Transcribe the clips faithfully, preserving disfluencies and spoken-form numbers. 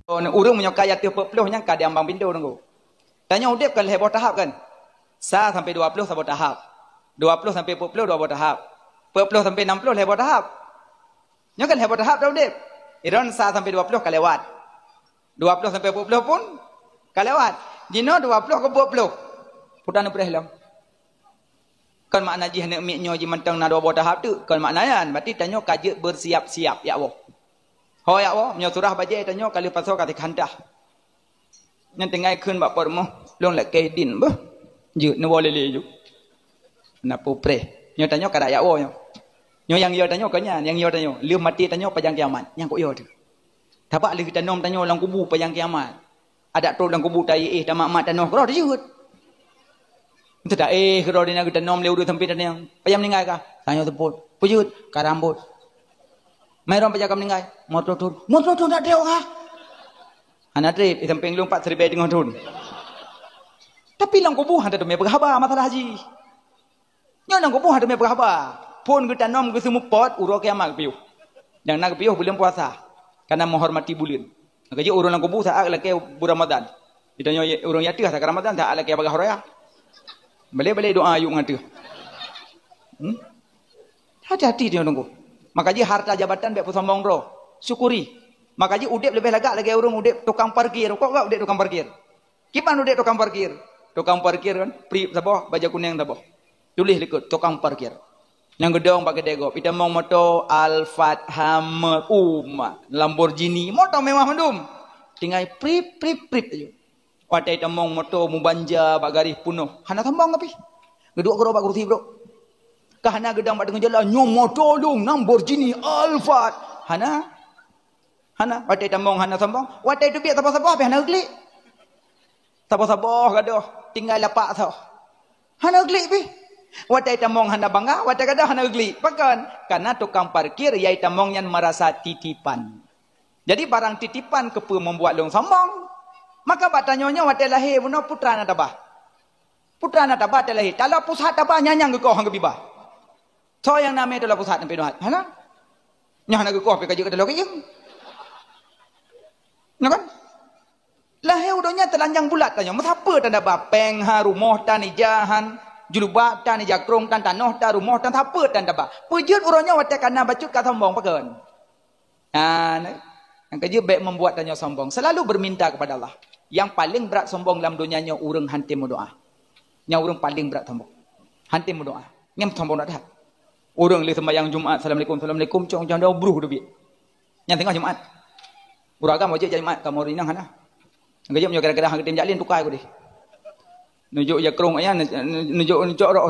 Ureuëng meunyoe ka ateueh peuet ploh nyan ka di ambang pintoe teungku. Tanyoe udeb kan lhée boh tahap kan? Sa sampai dua ploh saboh tahap. Dua ploh sampai peuet ploh dua boh tahap. Peuet ploh sampai enam ploh lhée boh tahap. Nyoe kan lhée boh tahap dah udeb. Iron sa sampai dua ploh ka lewat. Dua ploh sampai peuet ploh pun ka lewat. Jinoe dua ploh ke peuet ploh. Putan preh lom. Kon makna jih aneuk miet nyoe jimantong na dua boh tahap tu. Kon makna nyan. Berarti tanyoe ka jeuet bersiap-siap, ya Allah. Ho, ya Allah, meunyoe surah bajée tanyoe ka lheueh pasoe ka teukhantah. Nyan tinggai kheun bak po rumoh, lôn lakée din beuh. Jeuet neuwoe lé-lé ju. Na pupreh. Nyoe tanyoe ka dak, ya Allah, nyoe. Nyoe nyang yo tanyoe kon nyan, nyang yo tanyoe. Lheueh maté tanyoe pajang kiamat. Nyang kok yo teuh. Tabak lheueh tanom tanyoe lam kubu pajang kiamat. Adak trok lam kubu taéh, tamat-mat tanoh keudroe teujeuet. Teudak éh keudroe di na geutanom lé ureuëng sampoe tanyong, "Payah meuninggai kah?" Tanyoe seupôt. "Peujeuet?" "Karambot." "Mai rom pajan ka meuninggai?" "Moto thon." "Moto thon dak trok kah?" "Hana treb, di sampéng lôn pat siribée teungoh thon." Tapi lam kubu hana teumé peugah haba masalah jih. Nyoe nyang geuboh teumé peugah haba. Phon geutanom geuseumeupot uroe kiamat geupiôh. Nyang na geupiôh buleuen puasa. Karena meuhormati buleuen. Maka jih ureuëng lam kubu saát lakée buleuen Ramadan. Geutanyoe ureuëng ateueh saát Ramadan saát lakée bagaih raya. Balée-balée doa ayuk ngon ateueh. Hmm? Hati-hati tanyoe teungku. Maka jih harta jabatan bék peusombong droe. Syukuri. Maka jih udeb leubeh lagak lagée ureuëng udeb tukang parkir. Kok gak udeb tukang parkir? Kiban udeb tukang parkir. Tukang parkir kan, prip saboh, bajée kuneng saboh. Tuléh likot, tukang parkir. Nyang geudong bak keudée gob, itamong moto Alphard, Hummer, uma, Lamborghini, moto mewah mandum. Tinggai prip, prip, prip aju. Watée itamong moto mubanja bak garéh punoh, hana sombong tapi. Geuduek keudroe bak kursi brok. Ka hana geudong bak teungoh jalan, nyoe moto lôn Lamborghini Alphard. Hana. Hana, watée tamong hana sombong. Watée teubiet saboh-saboh pih hana geuklik. Saboh-saboh gadoh, tinggai lapak soh. Hana geuklik pih. Watée tamong hana bangga, watée gadoh hana geuklik. Pakon? Karena tukang parkir nyang itamong nyan merasa titipan. Jadi barang titipan keupeue membuat lôn sombong? Maka bak tanyoe nyoe watée lahé bunoe putra na tabah. Putra na tabah watée lahé. Taloe pusat tabah nyang-nyang geukoh han geubibah. Soe nyang na mé taloe pusat sampoe nyoe? Hana? Nyoe hana geukoh pih ka jeuet keu taloe keuieng. Nah kan? Lahé u donya teulanjang bulat tanyoe. Meusapeue tan tabah? Péng han, rumoh tan, ija han, julubab tan, ija krông tan, tanoh tan, rumoh tan, sapeue tan tabah? Peujeuet uroe nyoe watée ka na bacut ka sombong pakon? Nah, nyang keujeuet bék membuat tanyoe sombong. Selalu berminta kepada Allah. Nyang paleng brat sombong lam donya nyoe ureuëng han tem meudoa. Nyang ureuëng paleng brat sombong. Han tem meudoa. Nyan sombong that. Ureuëng lé sembahyang Jumat, assalamualaikum, assalamualaikum, cong janda bruh dubiet. Nyan teungoh Jumat. Ureuëng agam wajéb jak Jumat, kamoe ureuëng inong hana. Geujak meunyoe gara-gara han geutem jak lén tukai ku deh. Nujok jak krông ayah, nujok, nujok rok.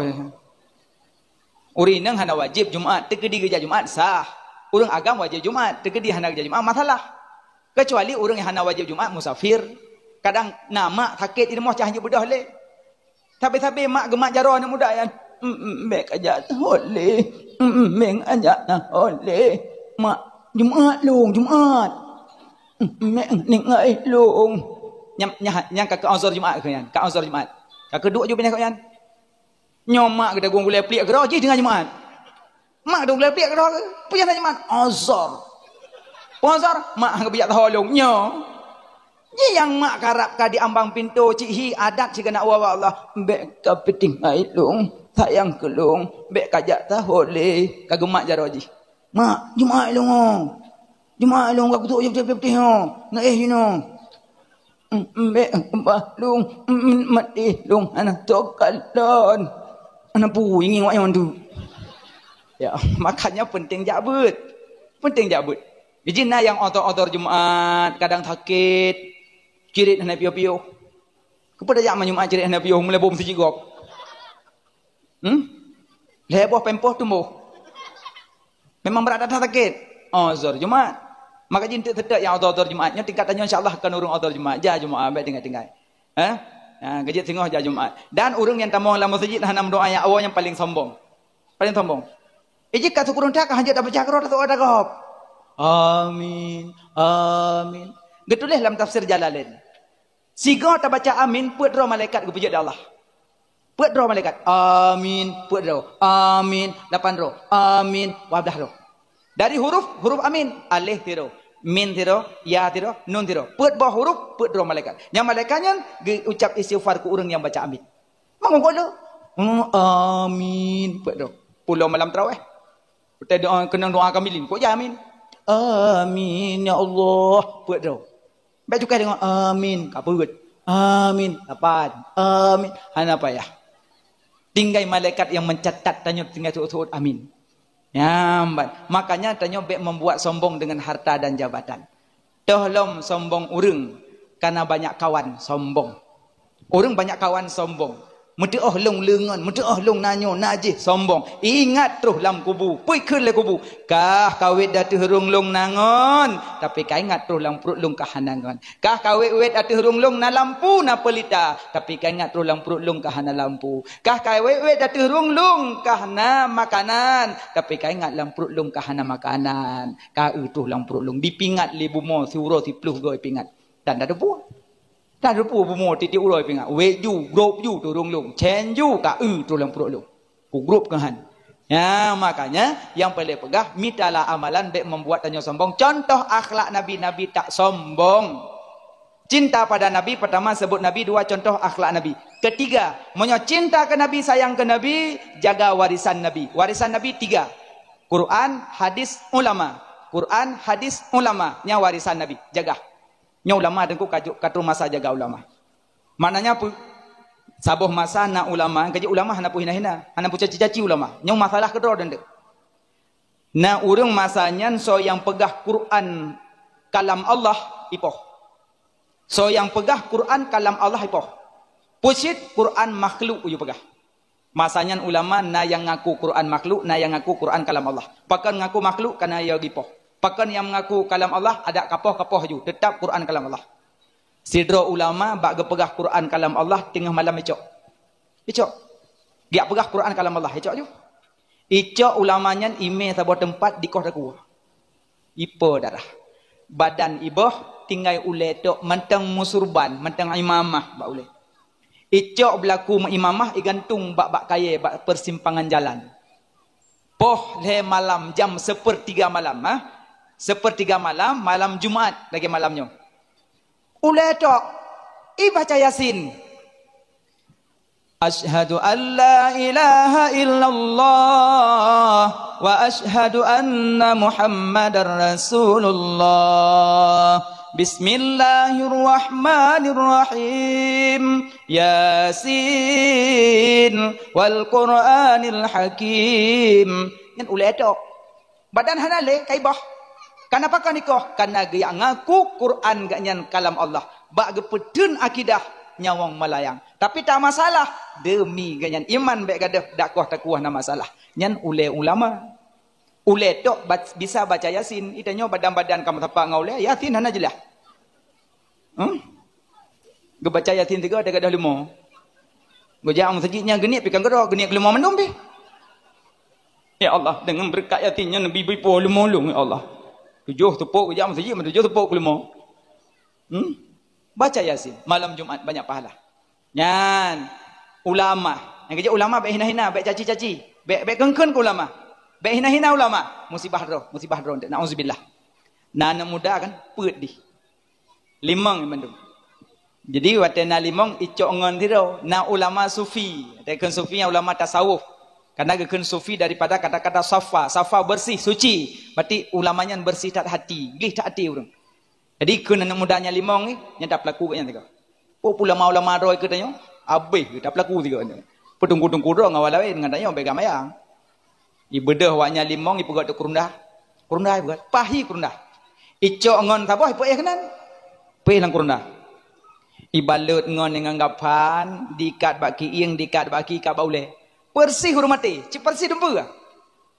Ureuëng inong hana wajéb Jumat, teukeudi geujak Jumat sah. Ureuëng agam wajéb Jumat, teukeudi hana geujak Jumat masalah. Kecuali ureuëng nyang hana wajéb Jumat musafir. Kadang na mak sakét di rumoh cah jeuet beudôh lé. Sabe-sabe mak geumat jaroe aneuk muda nyan, "Em, em, bék kajak tahot lé. Em, em, bék kajak tahot lé. Mak, Jumat lôn, Jumat. Em, em, bék ninggai lôn." Nyang, nyang, nyang ka keu ozor Jumat keu nyan, ka ozor Jumat. Ka keuduek ju binéh keu nyan. Nyoe mak geutagong gulai pliek keudroe jih teungoh Jumat. Mak dong gulai pliek keudroe, peue nyang na Jumat? Ozor. Peue ozor? Mak han geubijak taholong nyoe. Nyan nyang mak karab ka di ambang pintoe cit hi adat sigoe na wa Allah. "Bék kapeutinggai lôn, sayang keu lôn, bék kajak tahot lé," ka geumat jaroe jih. "Mak, Jumat lôn oh. Jumat lôn ka kutuk jeuet putih-putih oh. Ngaéh jinoe." "Em, em, bék bah lôn, em, em, maté lôn hana soe kalon." Hana peue ingat awak nyan tu. Ya, makanya penting jak beuet. Penting jak beuet. Jih na nyang otor-otor Jumat, kadang sakét, cirit hana piôh-piôh. Keupeue tajak ma Jumat cirit hana piôh, meulebom sijik gob. Hmm? Lhée boh pempoh tumboh. Memang brat that sakét. Ozor Jumat. Maka jih enteuk seutôt nyang ozor-ozor Jumat. Nyoe tingkat tanyoe insya Allah kon ureuëng ozor Jumat. Ja Jumat, bék tinggai-tinggai. Eh? Ha, geujeuet singoh ja Jumat. Dan ureuëng nyang tamong lam meuseujid hana meudoa nyang awai nyang paleng sombong. Paleng sombong. Iji ka syukur unta ka hanjeuet tabaca keudroe tasoe tagob. Amin. Amin. Geutuléh lam tafsir Jalalain. Sigoe tabaca amin, peuet droe malaikat geupeujeuet di Allah. Peuet droe malaikat. Amin, peuet droe. Amin, lapan droe. Amin, dua belas droe. Dari huruf, huruf amin, alif sidroe. Mim sidroe, ya sidroe, nun sidroe. Peuet boh huruf, peuet droe malaikat. Nyang malaikat nyan geucab istighfar keu ureuëng nyang baca amin. Mangat gohlom. Hmm, amin. Peuet droe. Pulo malam tarawih. Utai doa, keunong doa kamilin. Kok ya amin? Amin, ya Allah. Peuet droe. Bèk cukai deungon amin, ka peuet. Amin, lapan. Amin. Hana payah. Tinggai malaikat nyang mencatat tanyoe tinggai seuôt-seuôt amin. Nyan ban. Makanya tanyoe bèk membuat sombong dengan harta dan jabatan. Toh lom sombong ureuëng, karena banyak kawan, sombong. Ureuëng banyak kawan, sombong. Meuteuoh lôn leungon, meuteuoh lôn na nyoe, na jih, sombong. Ingat troh lam kubu, peue kheun lé kubu. Kah kawét ateueh rhueng lôn na ngon, tapi ka ingat troh lam pruet lôn ka hana ngon. Kah kawét-wét ateueh rhueng lôn na lampu, na peulita, tapi ka ingat troh lam pruet lôn ka hana lampu. Kah kawét-wét ateueh rhueng lôn ka hana makanan, tapi ka ingat lam pruet lôn ka hana makanan. Ka eu troh lam pruet lôn, dipingat lé bumoe siuroe siploh goe pingat. Dan tateupeue. Tateupeue bumoe tieb-tieb uroe pingat. Wét ju, grob ju ateueh rhueng lôn. Cen ju ka eu troh lam pruet lôn. Kugrob keuhan. Ya, makanya nyang paleng peugah, mitalah amalan bèk membuat tanyoe sombong. Contoh akhlak Nabi, Nabi tak sombong. Cinta pada Nabi, pertama sebut Nabi, dua contoh akhlak Nabi. Ketiga, meunyoe cinta keu Nabi, sayang keu Nabi, jaga warisan Nabi. Warisan Nabi tiga. Quran, hadis, ulama. Quran, hadis, ulama. Nyan warisan Nabi. Jaga. Nyoe ulama teungku ka jeuet ka troh masa jaga ulama. Maknanya peue? Saboh masa na ulama, ka jeuet ulama hana peuhina-hina, hana peucaci-caci ulama. Nyoe masalah keudroe dan deuek. Na ureuëng masa nyan soe nyang peugah Quran kalam Allah ipoh. Soe nyang peugah Quran kalam Allah ipoh. Peue cit Quran makhluk yue peugah. Masa nyan ulama na nyang ngaku Quran makhluk, na nyang ngaku Quran kalam Allah. Pakon ngaku makhluk? Karena ya gipoh. Pakon nyang ngaku kalam Allah? Adak kapoh-kapoh ju, tetap Quran kalam Allah. Sidroe ulama bak geupeugah Quran kalam Allah teungoh malam icok. Icok. Geujak peugah Quran kalam Allah, icok ju. Icok ulama nyan imé saboh teumpat dikoh takue. Ipo darah. Badan iboh tinggai ulée tok mantong musurban, mantong imamah bak ulée. Icok beulaku meuimamah igantung bak-bak kayée bak persimpangan jalan. Poh lhée malam jam sepertiga malam, ha? Sepertiga malam, malam Jumat lagée malam nyoe. Ulée tok, ibaca Yasin. Asyhadu an la ilaha illallah wa asyhadu anna Muhammadar Rasulullah. Bismillahirrahmanirrahim. Yasin wal Qur'anil Hakim. Nyan ulée tok. Badan hana lé, ka iboh. Kana pakon ikoh? Kana geujak ngaku Quran gobnyan kalam Allah. Bak geupeuteun akidah nyawöng meulayang. Tapi ta masalah, demi gobnyan iman bék gadôh, dakwah takuah na masalah. Nyan ulée ulama. Ulée tok bat-, bisa baca Yasin. Itanyoe badan-badan ka meusapat ngon ulée, Yasin hana jeulaih. Hmm? Geubaca Yasin tiga, ada gadoh leumo. Geujak meuseujid nyan geuneuk pih kan keudroe, geuneuk leumo mandum pih. Ya Allah, deungon beureukat Yasin nyan neubi bri po leumo lôn, ya Allah. Tujoh teupok geujak meuseujid, tujoh teupok leumo. Hmm? Baca Yasin malam Jumat banyak pahala. Nyan ulama. Nyang keujeuet ulama bék hina-hina, bék caci-caci, bék, bék keun-keun keu ulama. Bék hina-hina ulama. Musibah droe, musibah droe. Nauzubillah. Na aneuk muda kan, peuet dih. Limong mandum. Jadi watée na limong icok ngon sidroe, na ulama sufi. Watée kheun sufi nyan ulama tasawuf. Karena geukheun sufi daripada kata-kata safa. Safa bersih, suci. Berarti ulama nyan bersih that hati, gleh that até ureuëng. Jadi kheun aneuk muda nyang limong ni, nyang tapeulaku gobnyan tiga. Peue ulama-ulama droe keu tanyoe, abéh geuh tapeulaku tiga nyoe. Peuteungku-teungku droe ngon awak laén ngon tanyoe bék gamayang. Ibeudôh awak nyan limong, ipeugöt keu keureudah. Keureudah ipeugöt, pahi keureudah. Icok ngon saboh ipeuéh keunan. Peuéh lam keureudah. Ibalot ngon ngon gaphan, diikat bak kiéng, diikat bak aki, ikat bak ulée. Peureusih ureuëng maté, cit peureusih dumpeue.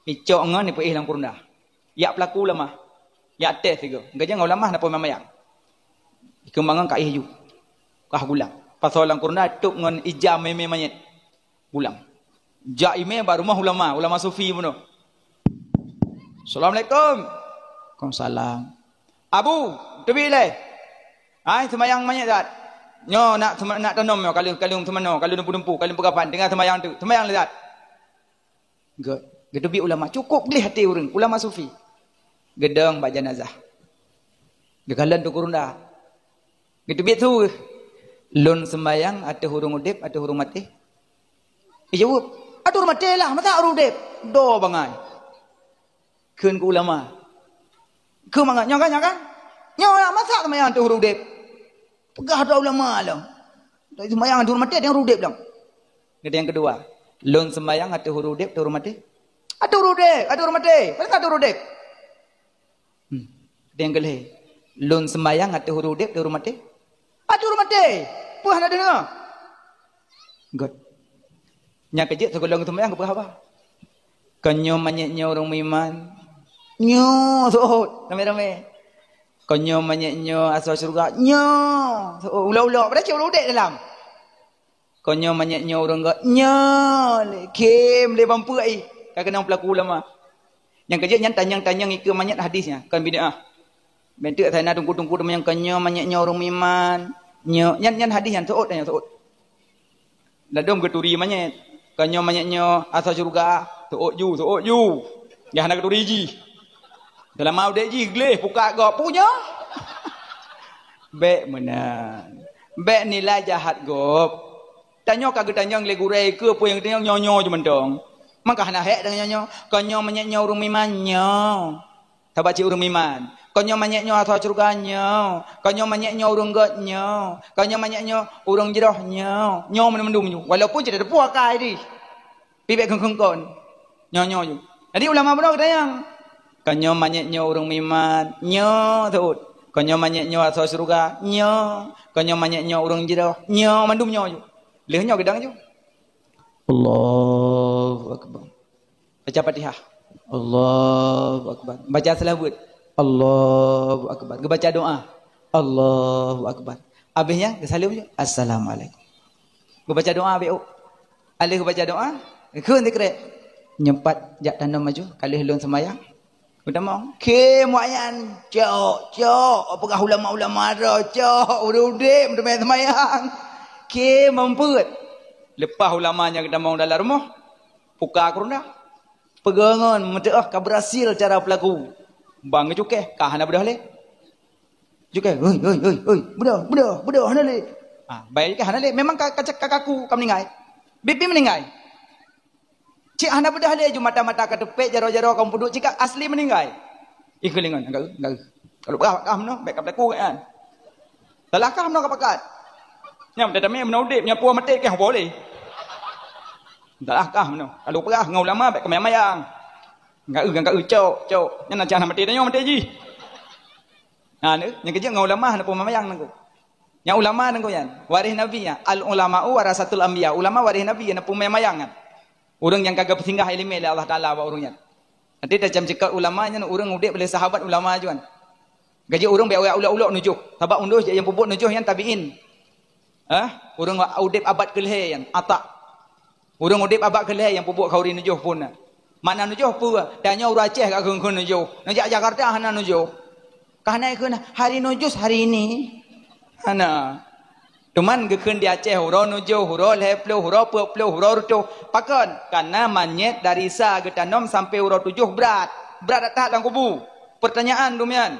Icok ngon ipeuéh lam keureudah. Jak peulaku ulama. Jak tes sigoe. Gajah ngon ulama na peumayang. Ikeumangang ka éh ju. Kah gulang. Pasoe lam keureudah tôp ngon ija mé-mé manyét. Pulang. Jak imé bak rumoh ulama, ulama sufi bunoe. "Assalamualaikum." "Waalaikumsalam." "Abu, teubiet ilée. Hai, seumayang manyét that. Nyoe nak seuma-, nak tanom nyoe, ka lheueh, ka lheueh seumanoe, ka lheueh dumpu-dumpu, ka lheueh peugaphan, teungoh seumayang teuk. Seumayang lé that." Geu-, geuteubiet ulama, cukup gleh até ureuëng, ulama sufi. Geudong bak janazah. Geukalon Teungku Runda. Geuteubiet su, "Lôn seumbahyang ateueh ureuëng udeb, ateueh ureuëng maté?" Ijaweueb, "Ateueh ureuëng maté lah, masa ureuëng udeb?" Do bangai. Kheun keu ulama. Keu mangat, "Nyoe kan, nyoe kan? Nyoe lah, masa seumbahyang ateueh ureuëng udeb?" Peugah droe ulama lom. Seumbahyang ateueh ureuëng maté, ateueh ureuëng udeb lom. Nyang keudua, "Lôn seumbahyang ateueh ureuëng udeb, ateueh ureuëng maté?" "Ateueh ureuëng udeb, ateueh ureuëng maté. Paléng ateueh ureuëng udeb." Hmm. Nyang keulhèe, "Lôn seumbahyang ateueh ureuëng udeb, ateueh ureuëng maté?" "Ateueh ureuëng maté." Peue hana deungoe? Göt. Nyang keujeuet sigohlom seumbahyang geupeugah haba. "Kon nyoe manyét nyoe ureuëng meuiman." Nyoe, seuôt, ramé-ramé. "Kon nyoe manyét nyoe asoe syeuruga." Nyoe, seuôt, ulok-ulok. Padahai cit ureuëng udeb dalam. "Kon nyoe manyét nyoe ureuëng göt." Nyoe, lé, khém, lé bang peuet ih. Ka keunong peulaku ulama. Nyang keujeuet nyan tanyong-tanyong ikeue manyét hadis nyan, kon bid'ah. Bentuk saya na tungku-tungku teuma nyang, "Kon nyoe manyét nyoe ureuëng meuiman." Nyoe, nyan, nyan hadis nyan, seuôt, nyan seuôt. Ladôm geuturi manyét. "Kon nyoe manyét nyoe asoe syeuruga." Seuôt ju, seuôt ju. Nyang hana geuturi jih. Dalam udeb jih gleh pukat gob punya. Bék meunan. Bék nilai jahat gob. Tanyoe ka geutanyong lé gurée, keu peue nyang geutanyong nyoe-nyoe ju mantong. Maka hana hék deungon nyoe-nyoe. "Kon nyoe manyét nyoe ureuëng meuiman?" Nyoe. Sabab cit ureuëng meuiman. "Kon nyoe manyét nyoe asoe syeuruga?" Nyoe. "Kon nyoe manyét nyoe ureuëng göt?" Nyoe. "Kon nyoe manyét nyoe ureuëng jroh?" Nyoe. Nyoe mandum-mandum nyoe. Walaupun cit teupeue akai dih. Pih bék kheun-kheun kon. Nyoe-nyoe ju. Jadi ulama bunoe geutanyong. "Kon nyoe manyét nyoe ureuëng meuiman?" Nyoe seuôt. "Kon nyoe manyét nyoe asoe syeuruga?" Nyoe. "Kon nyoe manyét nyoe ureuëng jroh?" Nyoe mandum nyoe ju. Lheueh nyoe geudong ju. Allahu Akbar. Baca Fatihah. Allahu Akbar. Baca seulaweuet. Allahu Akbar. Geubaca doa. Allahu Akbar. Abéh nyan geusaleuem ju. Assalamualaikum. Geubaca doa bék ôk. Alèh geubaca doa, kheun sikrek. Nyoe pat jak tanom aju, ka lheueh lôn seumayang. Geutamong, khém wak nyan, cok, cok, peugah ulama-ulama droe, cok, ureuëng udeb meuteumé seumayang. Khém meumpeuet. Leupah ulama nyan geutamong dalam rumoh, puka keu runda. Peugah ngon, meuteuoh ka beurhasil cara peulaku. Bang geucukéh, ka hana beudôh lé. Cukéh, "Hei, hei, hei, hei, beudôh, beudôh, beudôh, hana lé." Ah, bai ka hana lé. Memang ka, ka, ka kaku, ka meuninggai. Biet-biet meuninggai. Cit hana beudôh lé, ju mata-mata ka teupék, jaroe-jaroe ka meupeuduek, cit ka asli meuninggai. Ih, keulingon, enggak, enggak. Kalau peugah kah meunoe, bék ka peulaku kan. Salah kah meunoe ka pakat. Nyang tamé meunoe udeb, nyang peue maté kah boleh. Salah kah meunoe. Kalau peugah ngon ulama, bék ka mayang-mayang. Enggak, enggak, cok, cok. Nyan na cah na maté tanyoe maté jih. Ha, ni, nyang keujeuet ngon ulama hana peue mayang nangku. Nyang ulama nangku nyan, waréh Nabi nyan. Al ulama'u warasatul anbiya. Ulama waréh Nabi, hana peue mayang nyan. Ureuëng nyang ka geupeusinggah iéleumé lé Allah Taala bak ureuëng nyan. Nanti tacam ceukat ulama nyan ureuëng udeb lé sahabat ulama juan. Keujeuet ureuëng bék ulok-ulok nujoh. Sabab ujoh nyang peubuet nujoh nyan tabiin. Eh, ureuëng udeb abad keulhèe nyan, atak. Ureuëng udeb abad keulhèe nyang peubuet khauri nujoh phon na. Makna nujoh peue? Tanyoe ureuëng Aceh ka kheun-kheun nujoh. Neujak Jakarta hana nujoh. Ka hana kheun hari nujoh hari ini. Hana. Cuman geukheun di Aceh uroe nujoh, uroe lhèe ploh, uroe peuet ploh, uroe reutôh. Pakon? Karena manyét dari sa geutanom sampai uroe tujoh brat. Brat that-that lam kubu. Pertanyaan dum nyan.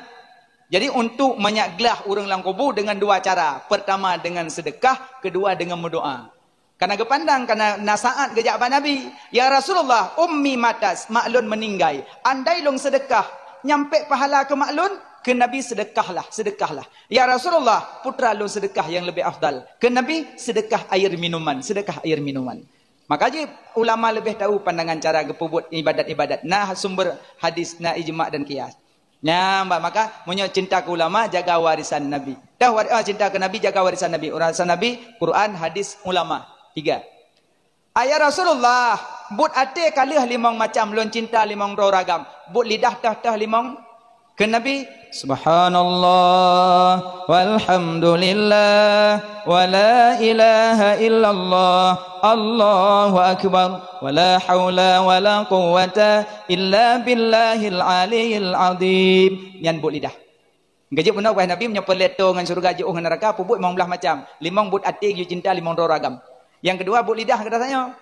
Jadi untuk manyak glah ureuëng lam kubu dengan dua cara. Pertama dengan sedekah, kedua dengan mendoa. Karena geupandang, karena na saát geujak bak Nabi, "Ya Rasulullah, ummi matat, mak lôn meuninggai. Andai lôn seudeukah, nyampé pahala keu mak lôn?" Kheun Nabi, "Seudeukahlah, seudeukahlah." "Ya Rasulullah, putra lôn seudeukah nyang leubeh afdal." Kheun Nabi, "Seudeukah air minuman, seudeukah air minuman." Maka jih ulama leubeh tahu pandangan cara geupeubuet ibadat-ibadat. Na sumber hadis, na ijma dan qiyas. Nyan, bah, maka, meunyoe cinta keu ulama, jaga warisan Nabi. Dah wari-, ah, cinta keu Nabi, jaga warisan Nabi. Warisan Nabi, Quran, hadis, ulama. Tiga. "Ayah Rasulullah, buet até ka lheueh limong macam, lôn cinta limong droe ragam. Buet lidah toh-toh limong?" Kheun Nabi, "Subhanallah, walhamdulillah, wa la ilaha illallah, Allahu akbar, wa la haula wa la quwwata illa billahil aliyyil azim." Nyan buet lidah. Geujeuet bunoe wahai Nabi, meunyoe peureulée toe ngon syeuruga jiôh ngon neuraka, peubuet limong blaih macam. Limong buet até geuyue cinta, limong droe ragam. Nyang keudua, buet lidah gata tanyoe.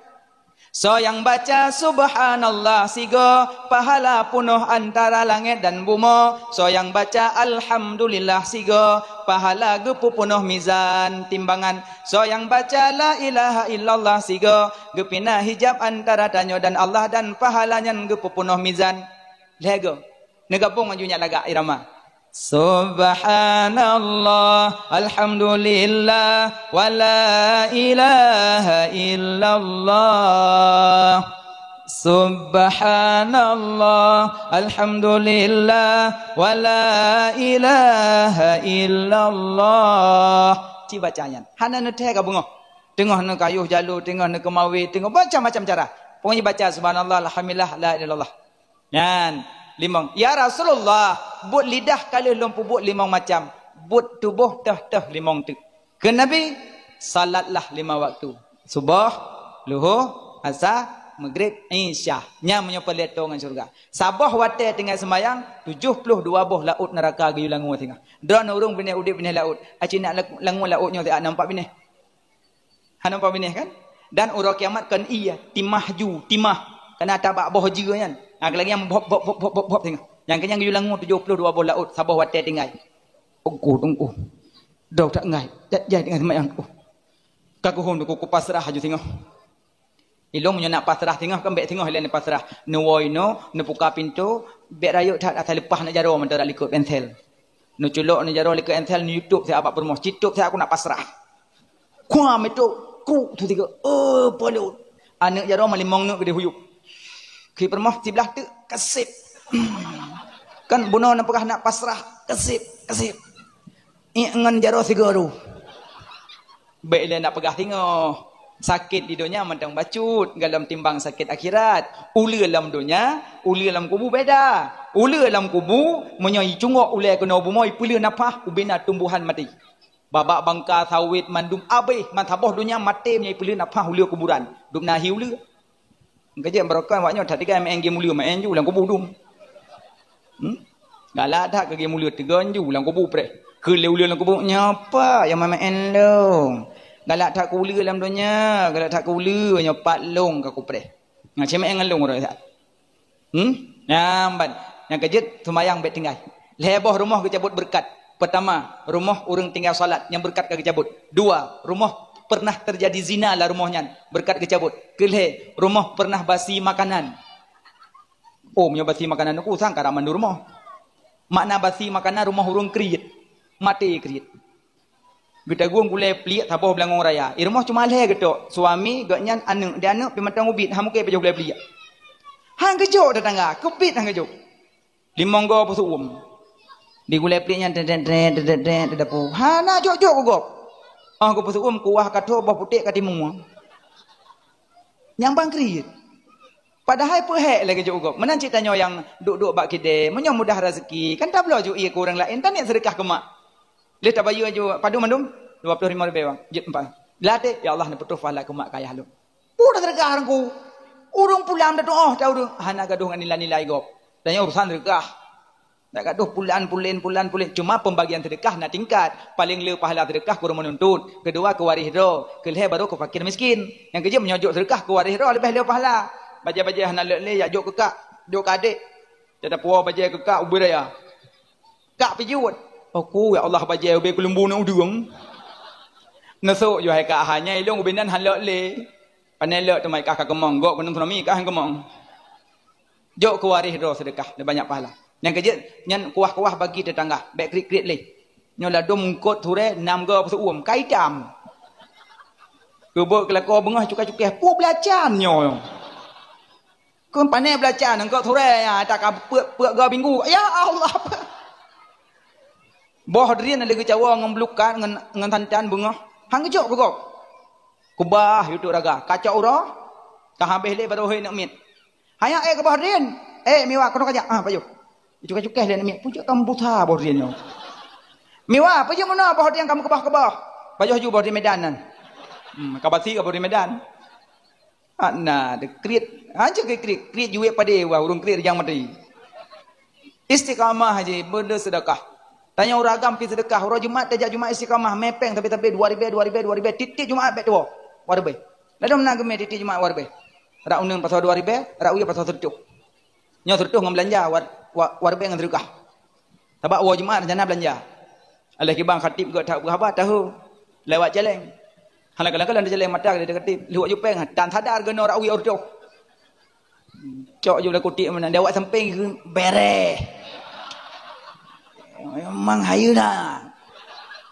Soe nyang baca subhanallah sigoe, pahala peunoh antara langét dan bumoe. Soe nyang baca alhamdulillah sigoe, pahala geupeu peunoh mizan timbangan. Soe nyang baca la ilaha illallah sigoe, geupinah hijab antara tanyoe dan Allah dan pahala nyan geupeu peunoh mizan. Lhèe goe. Neugabong laju nyan lagak irama. Subhanallah, alhamdulillah, wa la ilaha illallah. Subhanallah, alhamdulillah, wa la ilaha illallah. Ci baca nyan. Hana neuthèe ka beungoh. Teungoh neukayôh jaloe, teungoh neukeumawé, teungoh macam-macam cara. Pokoknya baca subhanallah, alhamdulillah, la ilaha illallah. Nyan, limong. "Ya Rasulullah, buet lidah ka lheueh lôn peubuet limong macam, buet tuboh teuh-teuh limong teuk." Kheun Nabi, "Salatlah lima waktu, suboh, luhoe, asa, meugreb, isya." Nyan meunyoe peureulèe toe ngon syeuruga. Saboh watèe tinggai seumayang, tujoh ploh dua boh laôt neuraka geuyue langue singoh. Droeneuh ureueng binéh udeb binéh laôt, aci nak langue laôt nyoe siat na empat binéh. Hana muphom binéh kan? Dan uroe kiamat kon ie, timah ju, timah. Kana tabak boh jeue nyan. Ha, lagèe nyang bhop, bhop, bhop, bhop, bhop, bhop singoh. Nyang keunyan geuyue langue tujoh ploh dua boh laôt, saboh watèe tinggai. Teungku, teungku. Droe that ngai. Jai, jai tinggai seumayang. Oh. Ka kuhom teungku, kupasrah laju singoh. Ilôn meunyoe nak pasrah singoh, kan bèk singoh ilèe neupasrah. Neuwoe inoe, neupuka pintoe, bèk rayeuk that asai leupah aneuk jaroe mantong rak likot pensel. Neuculok aneuk jaroe likot pensel, neuyue tôb siat bak peurumoh. Ci tôb siat aku nak pasrah. Kuah meutok, ku tu tiga. Oh, polot. Aneuk jaroe meulimong neuk geudeh huyup. Khi peurumoh siblah teuk, keusép. Kan bunoe neupeugah nak pasrah, keusép, keusép. Iek ngon jaroe sigoe. Bèk ilèe nak peugah singoh. Sakét di donya mantong bacut, galom timbang sakét akhirat. Uleue lam donya, uleue lam kubu beda. Uleue lam kubu, meunyoe icungok ulèe keunoe bumoe, ipeuleueh nafah, ubena tumbuhan maté. Babah bangka sawét mandum abéh, meusaboh donya maté meunyoe ipeuleueh nafah uleue kuburan. Dum na hi uleue. Keujeuet barokon awak nyoe that tinggai maén game uleue, maén ju lam kubu dum. Hmm? Galak that keu game uleue, teugon ju lam kubu preh. Keu lé uleue lam kubu, nyoe pat nyang maén lôn. Galak that keu uleue lam donya, galak that keu uleue, nyoe pat lôn ka kupreh. Nah, cuma maén ngon lôn uroe that. Hmm? Nyan ban. Nyang keujeuet, seumayang bèk tinggai. Lhèe boh rumoh geucabot beureukat. Peurtama, rumoh ureueng tinggai salat, nyan beureukat ka geucabot. Dua, rumoh pernah teujadi zina lam rumoh nyan, beureukat geucabot. Keulhèe, rumoh pernah basi makanan. Oh, meunyoe basi makanan, ku sangka rak mandum rumoh. Makna basi makanan, rumoh ureueng kriet. Maté kriet. Geutagueng gulèe pliek saboh beulangong raya. I rumoh cuma lhèe geutok. Suami, gobnyan, aneuk. Di aneuk pih mantong ubit, han mungken pajoh gulèe pliek. Han geujok teutangga, keubiet han geujok. Limong goe peuseuuem. Di gulèe pliek nyan, tret, tret, tret, tret, tret, di dapu. Hana jok-jok keu gob. Oh, geupeuseuuem kuah ka tho, boh putéh ka timu. Nyang ban kriet. Padahai peuhék lagèe jok u gob. Meunan cit tanyoe nyang duek-duek bak kidée, meunyoe mudah raseuki, kan tabloe ju ié keu ureueng laén, taniet seudeukah keu mak. Lheueh tabayeue ju padum mandum, dua ploh limong ribèe wang. Jeuet empat. Lateh, "Ya Allah, neupeutroh pahala keu mak keu ayah lôn." Peue taseudeukah teungku? Ureueng pulang tatuoh ta ureueng hana gadôh ngon nilai-nilai gob. Tanyoe urusan seudeukah. Dak gadoh pulan, pulen, pulan, pulen. Cuma pembagian sedekah na tingkat. Paling le pahala sedekah keu ureueng meununtut. Keudua keu waréh droe. Keulhèe baru keu fakir miskin. Nyang keujeuet meunyoe jok sedekah keu waréh droe leubeh le pahala. Bajèe-bajèe hana leuet lé, jak jok keu kak, jok keu adék. Jadi puwoe bajèe keu kak ubé raya. Kak pijot. Aku, ya Allah, bajèe ubé keuleumbu na udeueng. Neusok ju hai kak, hanya ilong ubé nan hana leuet lé. Pane leuet teuma kah ka keumong, gok keuneuk tsunami kah keumong. Jok keu waréh droe seudeukah, le banyak pahala. Nyang keujeuet, nyan kuah-kuah bagi teutangga, bèk kriet-kriet lé. Nyoe ladôm eungkot surée nam goe peuseuuem, ka itam. Keubeuet keulakoe beungoh cukai-cukai, peue beulacan nyoe. Keu pane beulacan eungkot surée, ya, ata ka peuet-peuet goe minggu. Ya Allah. Boh drien lé geucawoe ngon blukat, ngon, ngon santan beungoh. Han geujok keu gob. Keubah yue teuk raga, kacok uroe, ka habéh lé baroe hôi neuk miet. Hanya éh keu boh drien. "Eh, Miwa, keunoe kajak." Ah, pajoh. Cukai-cukai lé neuk miet. Pucuk ka meubuta boh drien nyoe. "Miwa, pajoh meunoe boh drien ka meukeubah-keubah." Pajoh ju boh drien Medan nyan. Hmm, ka basi ka boh drien Medan. Hana, dikriet. Hanjeuet keu kriet. Kriet juwèk padé, wah, ureueng kriet rijang maté. Istiqamah aja, beude seudeukah. Tanyoe ureueng agam pi seudeukah, uroe Jumat tajak Jumat istiqamah, mè péng tapi-tapi dua ribèe, dua ribèe, dua ribèe, tiep-tiep Jumat bèk tuwoe. Dua ribèe. Ladôm na geumè tiep-tiep Jumat dua ribèe. Rak uneun pasoe dua ribèe, rak wie pasoe seureutôh. Nyoe seureutôh ngon beulanja, wat, wat, wat ribèe ngon seudeukah. Sabab woe Jumat rencana beulanja. Alah kiban khatib geuh that beuhaba tahu lewat jalan. Hana kalang-kalang di jalan mata kali khatib. Lheueh jupeng tan sadar geunoe rak wie seureutôh. Cok ju lam kutik meunan, di awak sampéng keu bereh. Memang hayeue na.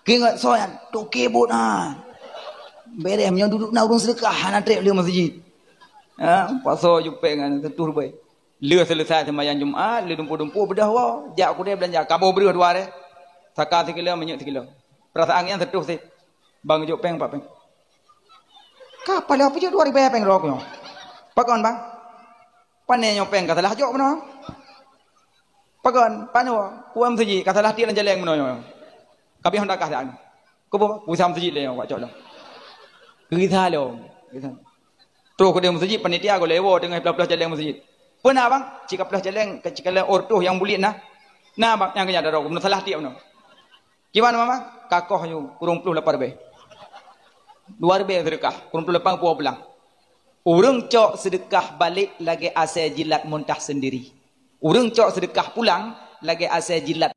Keu ingat soe nyan, toke buet na. Bereh meunyoe duduek na ureueng seudeukah hana trép lé meuseujid. Ha, pasoe jupeng nyan seureutôh ribèe. Lheueh seuleusai seumayang Jumat, lheueh dumpeue-dumpeue beudôh woe, jak keudè beulanja, kamoe breueh dua ribèe. Saka sikilo, minyeuk sikilo. Peurasaan nyan seureutôh sit. Bang jok péng pat péng. Ka paléh peujeuet dua ribèe péng droe nyoe. Pakon, Bang? Pane nyoe péng ka salah jok bunoe? Pakon? Pane woe? Kuwam siji ka salah tiek lam jaleng bunoe nyoe. Ka bih honda kah dak. Kubu pusam siji lé wak cok lom. Geugisa lom. Geugisa. Troh keudéh meuseujid, panitia goh lewat teungoh peulaih-peulaih jaleng meuseujid. Peue na, Bang? Cit ka peulaih jaleng, cit ka lheueh reutoh nyang buleuen na. Na, Bang, nyang keu nyan daroe, bunoe salah tiek bunoe. Kiban, Mama? Ka koh nyoe, kurong ploh lapan ribèe. Dua ribèe seudeukah, kurong ploh lapan pulang. Ureueng cok seudeukah balek lagèe asèe jilat muntah seundiri. Ureueng cok seudeukah pulang lagèe asèe jilat